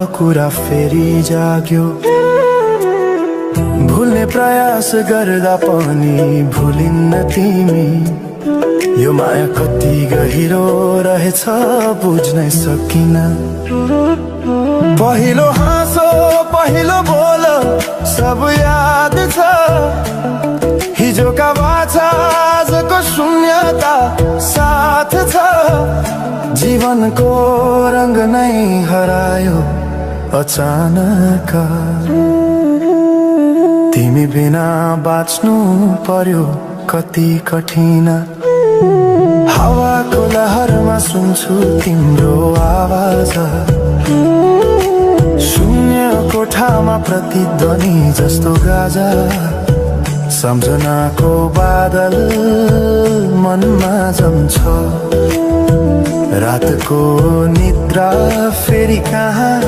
कुरा फेरि जाग्यो। भुल्ने प्रयास गर्दा पनि भुलिन्न तिमी। यो माया कति गहिरो रहेछ बुझ्नै सकिन। पहिलो हाँसो पहिलो बोल सब याद छ। हिजोका बाछा आजको शून्यता साथ छ। जीवनको रंग नै हरायो अचानक। तिमी बिना बाँच्नु पर्यो कति कठिन। हावाको लहरमा सुन्छु तिम्रो आवाज। शून्य कोठामा प्रतिध्वनि जस्तो गाजा। सम्झनाको बादल मनमा जम्छ। रातको निद्रा फेरि कहाँ